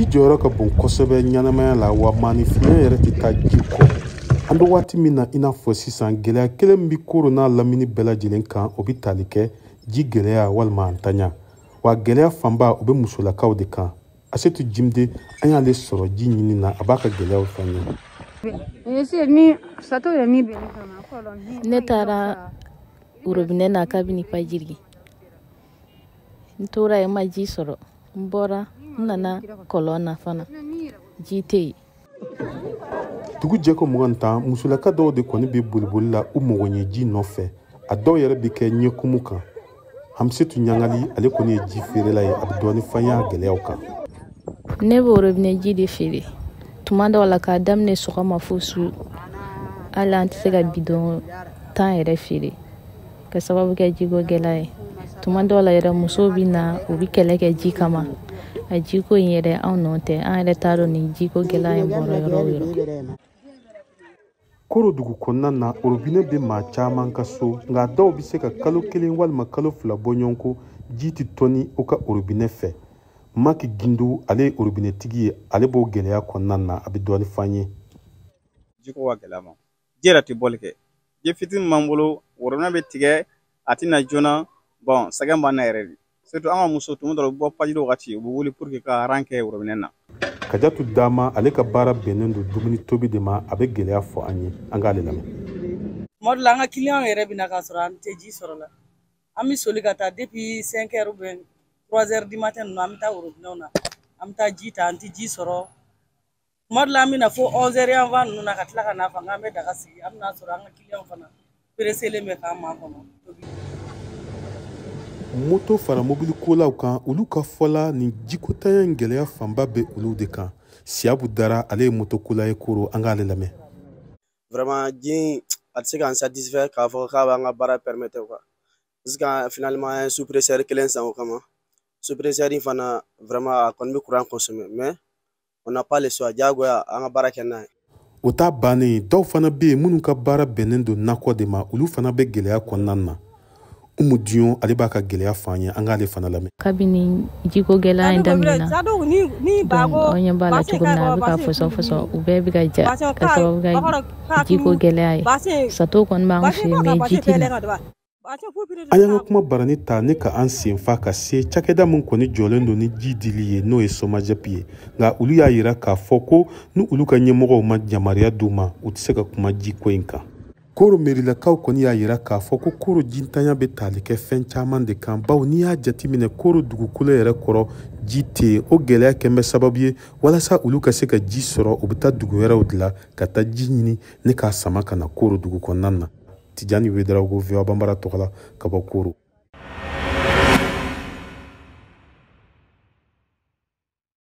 Ji jɔyɔrɔ ka bon kosɛbɛ ɲɛnamaya la, wa maanifinya yɛrɛ tɛ taa ji kɔ. An bɛ waati min na, i n'a fɔ sisan, gɛlɛya kelen min bɛ Koro n'a lamini bɛɛ lajɛlen kan, o bɛ tali kɛ ji gɛlɛya walima a ntanya. Wa gɛlɛya fanba, o bɛ musolakaw de kan. Asetu Jimde, an y'ale sɔrɔ ji ɲini na, a b'a ka gɛlɛyaw fɔ an ye. Ne taara robinet na kabini fajiri. N tora yen, ma ji sɔrɔ. N bɔra, n nana kɔlɔn na fana, ji tɛ yen. Dugu jɛko 10, musolaka dɔw de kɔni bɛ boliboli la u mago ɲɛ ji nɔfɛ. A dɔw yɛrɛ bɛ kɛ ɲɛkumu kan. Hamisetu Ɲangali, ale kɔni ye ji feerela ye, a bɛ dɔɔni fɔ an y'a gɛlɛyaw kan. Ne bɛ robinet ji de feere. Tuma dɔw la, k'a daminɛ sɔgɔma fo su, hali an tɛ se ka bidɔn 10 yɛrɛ feere ka sababu kɛ jiko gɛlɛya ye. Tuma dɔw la yɛrɛ, musow bɛ na, u bɛ kɛlɛ kɛ ji kama. A jiko in yɛrɛ, anw nɔ tɛ, an yɛrɛ t'a dɔn nin jiko gɛlɛya in bɔra yɔrɔ o yɔrɔ. Koro dugu kɔnɔna na, robinet bɛ maa caman ka so, nka dɔw bɛ se ka kalo 1 walima kalo 2 bɔ ɲɔgɔn kɔ, ji tɛ tɔni u ka robinet fɛ. Maki Gindo, ale ye robinɛtigi ye, ale b'o gɛlɛya kɔnɔna na, a bɛ dɔɔni fɔ an ye. Jiko ka gɛlɛya ma, ji yɛrɛ tɛ bɔli kɛ. Ji fitinin b'an bolo, robinet bɛ tigɛ, a tɛ na joona. Bon, sɛgɛn b'an na yɛrɛ de, surtout an ka muso. Tuma dɔw la, u bɛ bɔ fajiri wagati, u bɛ wuli pour que ka rang kɛ robinet na. Kajatu Dama, ale ka baara bɛnnen don dumuni tobi de ma, a bɛ gɛlɛya fɔ an ye, an k'ale lamɛn. Tuma dɔ la, an ka client yɛrɛ bɛ na k'a sɔrɔ an tɛ ji sɔrɔ la. An bɛ soli ka taa depuis 5 heures ou bien 3 heures du matin ninnu, an bɛ taa robinet na, an bɛ taa ji ta, an tɛ ji sɔrɔ. Tuma dɔ la, an bɛ na fo 11 heures yanfan ninnu na, ka tila ka n'a fɔ k'an bɛ daga sigi. An bɛ n'a sɔrɔ an ka client fana pressélen bɛ k'an makɔnɔ. Moto fara mobilikolaw kan, olu ka fɔla, nin jikotanya in gɛlɛya fanba bɛ olu de kan. Siyabu Dara, ale ye motokola ye Koro, an k'ale lamɛn. Vraiment, ji a tɛ se k'an satisfait k'a fɔ k'a b'an ka baara permettre quoi, parce que finalement an ye sous-presseur kelen san o kama. Sous-presseur in fana, vraiment, a kɔni bɛ courant consommer, mais on n'a pas le choix, diyagoya an ka baara kɛ n'a ye. O t'a bannen. Dɔw fana bɛ yen minnu ka baara bɛnnen don nakɔ de ma, olu fana bɛ gɛlɛya kɔnɔna na. Umu Dion, ale b'a ka gɛlɛya fɔ an ye, an k'ale fana lamɛn. Kabini jiko gɛlɛya in daminɛna, donc aw ɲɛ b'a la cogo min na, a bɛ ka fɔsɔn fɔsɔn, u bɛɛ bɛ ka ja ka sababu kɛ jiko gɛlɛya ye. Sato kɔni b'an fɛ yen, mais ji tɛ na. An y'an ka kuma barani ta ne ka an sen fa ka se cakɛda min kɔni jɔlen don ni ji dili ye, n'o ye SOMAGEP ye. Nka olu y'a yira k'a fɔ ko ni olu ka ɲɛmɔgɔw ma yamaruya d'u ma, u tɛ se ka kuma jiko in kan. Koro merilakaw kɔni y'a yira k'a fɔ ko Koro jintanya bɛ tali kɛ fɛn caman de kan, baw n'i y'a jateminɛ, Koro dugukolo yɛrɛ kɔrɔ, ji tɛ yen. O gɛlɛya kɛn bɛ sababu ye walasa olu ka se ka ji sɔrɔ, u bɛ taa dugu wɛrɛw de la ka taa ji ɲini ne k'a sama ka na Koro dugu kɔnɔna na. Tijani Wedarawogo, VOA Banbara tɔgɔ la, ka bɔ Koro.